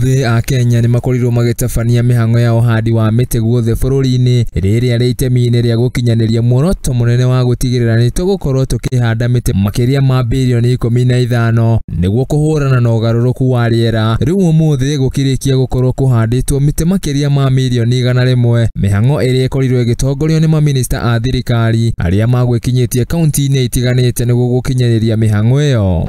Ũmũthĩ Akenya nĩmakorirwo magĩtabania mĩhang'o ya ũhandi wa mĩtĩ guothe bũrũri-inĩ rĩrĩa rĩ itemi-inĩ rĩa gũkinyanĩria muoroto mũnene wa gũtigĩrĩra nĩtũgũkorwo tũkĩhanda mĩtĩ makĩria ma birioni 15 nĩguo kũhũrana na ũgarũrũku wa rĩera. Rĩu ũmũthĩ gũkĩrĩkia gũkorwo kũhandĩtwo mĩtĩ makĩria ma mirioni 100, mĩhang'o ĩrĩa ĩkorirwo ĩgĩtongorio nĩ mamĩnĩsta a thirikari arĩa magwĩkinyĩtie kaunti-inĩ itiganĩte nĩguo gũkinyanĩria mĩhang'o ĩyo.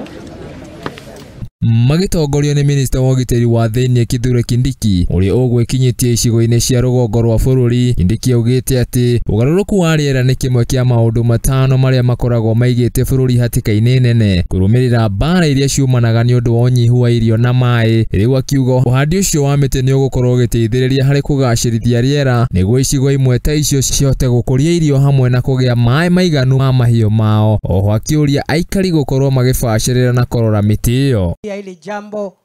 Magĩtongorio nĩ minista wa ũgitĩri wa thĩinĩ Kithure Kindiki ũrĩa ũgwĩkinyĩtie icigo-inĩ cia rũgongo rwa bũrũri. Kindiki augĩte atĩ ũgarũrũku wa rĩera nĩ kĩmwe kĩa maũndũ matano marĩa makoragwo maigĩte bũrũri hatĩka-inĩ nene kũrũmĩrĩra mbara iria ciumanaga nĩ ũndũ wa ũnyihu wa irio na maĩ. Rĩu akiuga ũhandi ũcio wa mĩtĩ nĩ ũgũkorwo ũgĩteithĩrĩria harĩ kũgacĩrithia rĩera nĩguo icigo imwe ta icio cihote gũkũria irio hamwe na kũgĩa maĩ maiganu ma mahiũ mao. Oho akĩũria aikari gũkorwo magĩbacĩrĩra na kũrora mĩtĩ ĩyo. Hili jambo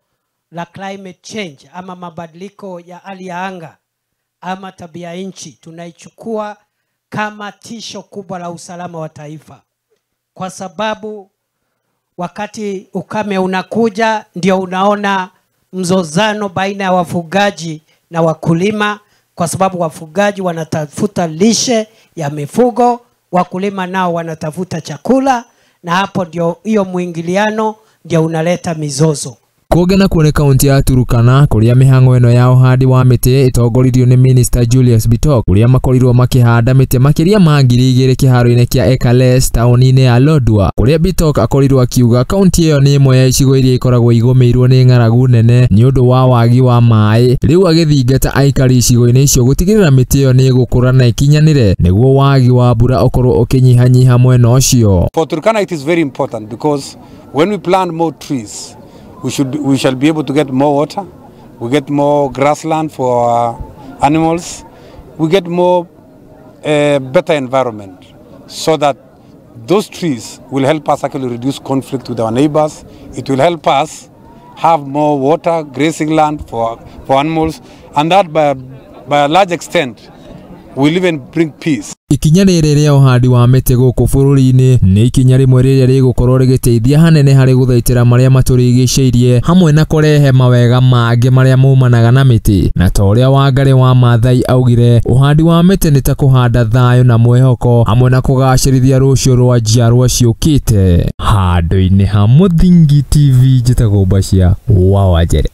la climate change ama mabadiliko ya hali ya anga ama tabia nchi tunaichukua kama tisho kubwa la usalama wa taifa, kwa sababu wakati ukame unakuja ndio unaona mzozano baina ya wafugaji na wakulima, kwa sababu wafugaji wanatafuta lishe ya mifugo, wakulima nao wanatafuta chakula, na hapo ndio hiyo mwingiliano ndio unaleta mizozo. Kũngĩ nakuo nĩ kaunti ya Turkana kũrĩa mĩhang'o ĩno ya ũhandi wa mĩtĩ ĩtongoririo nĩ Minister Julius Bitok kũrĩa makorirwo makĩhanda mĩtĩ makĩria ma 2000 kĩharo-inĩ kĩa Ekales taũni-inĩ ya Lodwar, kũrĩa Bitok akorirwo akiuga kaunti ĩyo nĩ ĩmwe ya icigo iria ikoragwo igũmĩirwo nĩ ng'aragu nene nĩ ũndũ wa wagi wa maĩ. Rĩu agĩthingata aikari icigo-inĩ icio gũtigĩrĩra mĩtĩ ĩyo nĩ ĩgũkũra na ĩkinyanĩre nĩguo wagi wa mbura ũkorwo ũkĩnyihanyiha mwena ũcio. For Turkana it is very important because when we plant more trees, we shall be able to get more water, we get more grassland for our animals, we get more better environment, so that those trees will help us actually reduce conflict with our neighbors. It will help us have more water, grazing land for animals, and that by a large extent will even bring peace. Ikinya rĩrĩ rĩa ũhandi wa mĩtĩ gũkũ bũrũri-inĩ nĩ ikinya rĩmwe rĩrĩa rĩgũkorwo rĩgĩteithia hanene harĩ gũthaitĩra marĩa matũrigicĩirie hamwe na kũrehe mawega mangĩ marĩa maumanaga na mĩtĩ. Na ta ũrĩa Wangari wa Maathai augire, ũhandi wa mĩtĩ nĩ ta kũhanda thayũ na mwĩhoko hamwe na kũgacĩrithia rũciũ rwa njiarwa ciũkĩte. Handũ-inĩ ha Mũthingi TV, njĩtagwo Mbacia wa Wanjere.